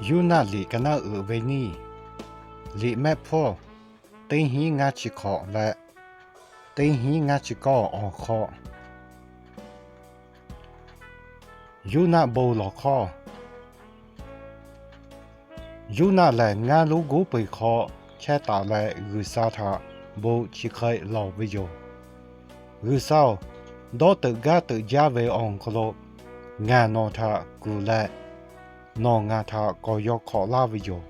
Yoˇnaˆ liꞈ ka naˉ uiˍ ve nyiˇ. Liꞈ mehˆ hpfuhˇ teˇ hinˉ ngaˇ chi hkawꞈ leh teˇ hinˉ ngaˇ chi kawˇ awˬ hk'aw. Yoˇnaˆ bon lawˬ hkawˇ. Yoˇnaˆ lehˬ, ngaˇ lonˉ goˉ peuˬ hk'aw chehˇ taˍ leh, G'uiˬ sha htaꞈ bon chi hk'e lawˬ ve yoˬ. G'uiˬ sha-oˬ, dawˇ teuꞈ gaˇ teuꞈ jaˇ ve awˬ hk'aw lo ngaˬ nawˬ htaꞈ kuˬ leh, nawˬ ngaˬ htaꞈ k'awꞈ yaw hk'awꞈ laˇ ve yoˬ.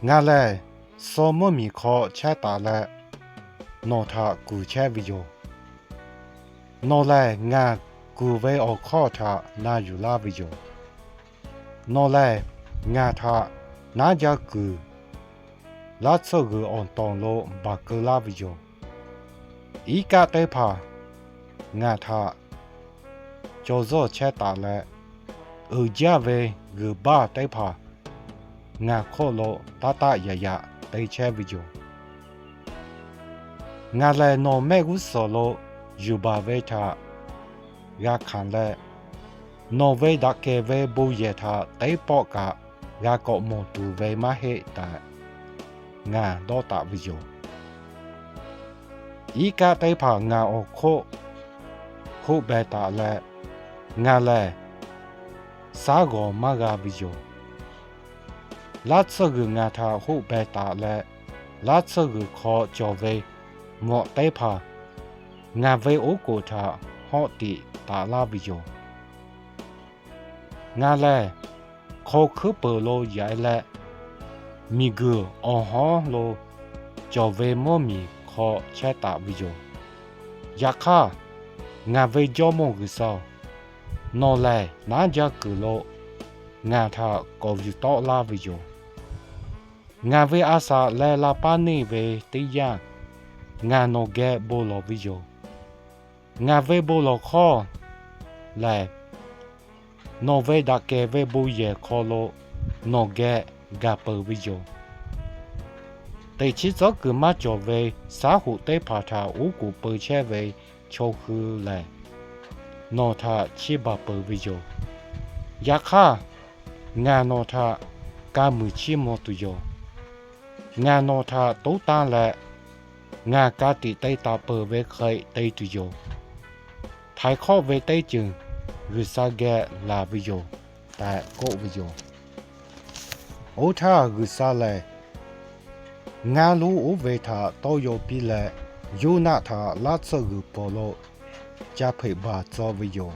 Ngaˬ lehˬ, suh mvuhˇ miˬ hk'aw chehˇ taˍ leh, nawˬ htaꞈ kuˬ chehˇ ve yoˬ. Nawˬ lehˬ, ngaˬ kuˬ ve awˬ hkawˇ htaꞈ na yuˬ laˇ ve yoˬ. Nawˬ lehˬ, ngaˬ htaꞈ naˉ jaˇ kuiˬ laˇ tsuhˇ g'uiˬ awˬ tawˍ lo baˬ keu laˇ ve yoˬ. Iˉ kaˆ teˇ hpaˍ ngaˬ htaꞈ caw zuhˇ chehˇ taˍ leh, uiˍ jaˇ ve g'uiˬ baˇ teˇ hpaˍ ngaˬ hk'oˆ lo taˇ taˆ yaꞈ yaꞈ te chehˇ ve yoˬ. Ngaˬ lehˬ, nawˬ mehˆ g'uˇ suhˍ lo yuˬ baˬ ve htaꞈ g'a hkanˍ leh, nawˬ ve daꞈ kehˬ ve bon yehˬ htaꞈ teˇ pawˆ kaꞈ g'a k'awꞈ mawˬ tuˬ ve maˇ heˆ tehꞈ ngaˬ dawˇ taˍ ve yoˬ. Iˉ kaˆ teˇ hpaˍ ngaˬ awˬ hk'oˆ hoˆ beh taˍ leh, ngaˬ lehˬ, shaˉ g'awˬ maˇ g'a ve yoˬ. Laˇ tsuhˇ g'uiˬ ngaˬ htaꞈ hoˆ beh taˍ leh, laˇ tsuhˇ g'uiˬ hk'aw cawˬ ve mvuhꞈ teˇ hpaˍ ngaˬ ve oˉ k'oˍ htaꞈ hawˆ tiꞈ taˍ laˇ ve yoˬ. Ngaˬ lehˬ, hk'aw hkuiˉ peuˍ lo yaꞈ e leh, miˬ guiˬ awˬ hawˉ lo cawˬ ve mvuhˇ miˬ hk'aw chehˇ taˍ ve yoˬ. Yaꞈ hk'aˇ, ngaˬ ve Jawˇ mawˇ G'uiˬ sha-oˬ, nawˬ lehˬ naˉ jaˇ kuiˬ lo ngaˬ htaꞈ k'awꞈ yuˬ tawˆ laˇ ve yoˬ. Ngaˬ ve a shaꞈ leh la paˉ neˇ ve teˇ yanˇ, ngaˬ nawˬ geh bon lawˬ ve yoˬ. Ngaˬ ve bon lawˬ hkawˇ lehˬ, nawˬ ve daꞈ kehˬ ve bon yehˬ hk'aw lo nawˬ geh gaˬ peuˬ ve yoˬ. Teꞈ chiˉ tcuhˉ kuiˬ maˇ cawˬ ve shaˉ hoꞈ teˇ hpaˍ htaꞈ oˉ k'oˍ peu chehˇ ve chaw hui lehˬ, nawˬ htaꞈ chiˇ baˬ peuˬ ve yoˬ. Yaꞈ hk'aˇ, ngaˬ nawˬ htaꞈ ka muiˬ chiˇ mvuh tuˬ yoˬ. Ngaˬ nawˬ htaꞈ toˉ tanˇ leh, ngaˬ ka tiꞈ te taˍ peuˬ ve hk'e te tuˬ yoˬ. Htaiˍ hk'awˆ ve teˇ ceuˬ G'uiˬ sha geh laˬ ve yoˬ tehꞈ k'oˆ ve yoˬ. Oˇ htaˇ G'uiˬ sha lehˬ, ngaˇ lonˉ oˇ ve htaꞈ tawˇ yaw piˇ leh, Yoˇnaˆ htaꞈ laˇ tsuhˇ g'uiˬ pawˍ lo ca hpeꞈ baˬ tcuh ve yoˬ.